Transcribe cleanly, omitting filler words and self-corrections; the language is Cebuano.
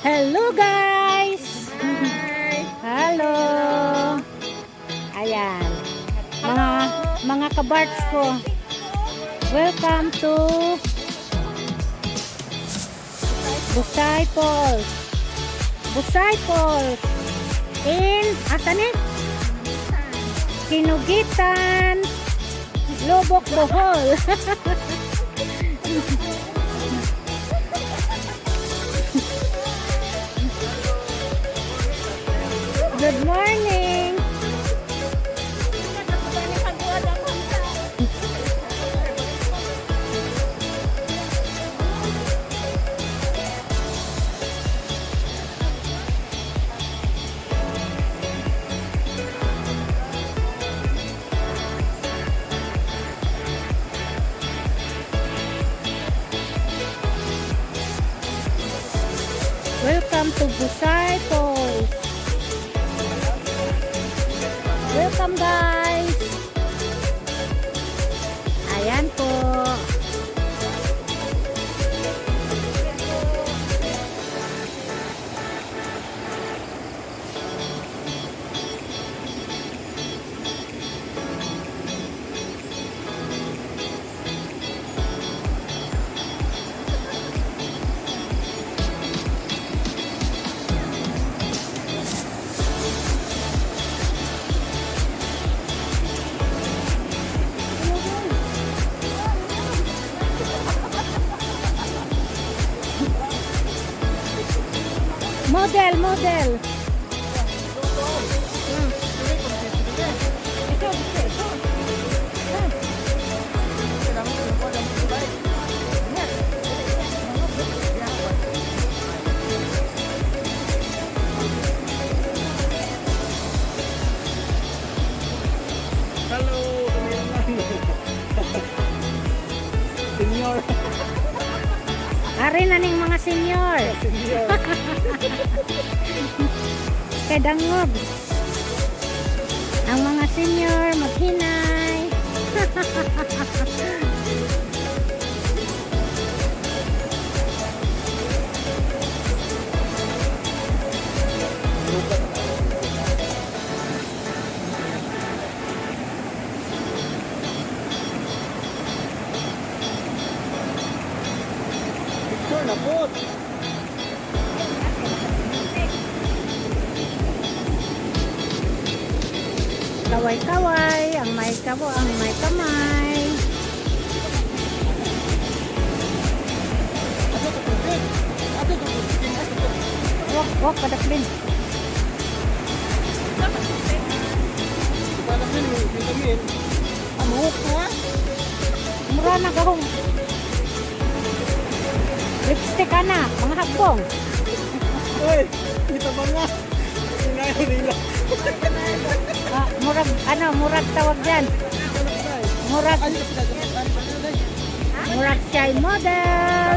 Hello, guys! Hi! Hello! Ayan. Mga kabarts ko. Welcome to Busay Falls. Busay Falls. In, asan eh? Kinugitan, Lobok, Bohol. Good morning! Welcome to Busay Falls. Welcome, guys! Ayan po. Model, model. Hello, cameraman. Senior. Ari na ning mga senior. Senior. Kay dangog. Ang mga senior maghinay. Picture na po. Kaway-kaway, ang may kabo, ang may kamay. Ato to tubig. Ato to tubig. Ato to. Wak, wak, padaklin. Para din mo vitamin. Ang hook na. Mura na gahong. Lipstick ana, mga hagbong. Oy, kita ba nga? Sinayo nila. Ah, murag, ano, murag tawag dyan. Murag, Ay, murag siya'y model.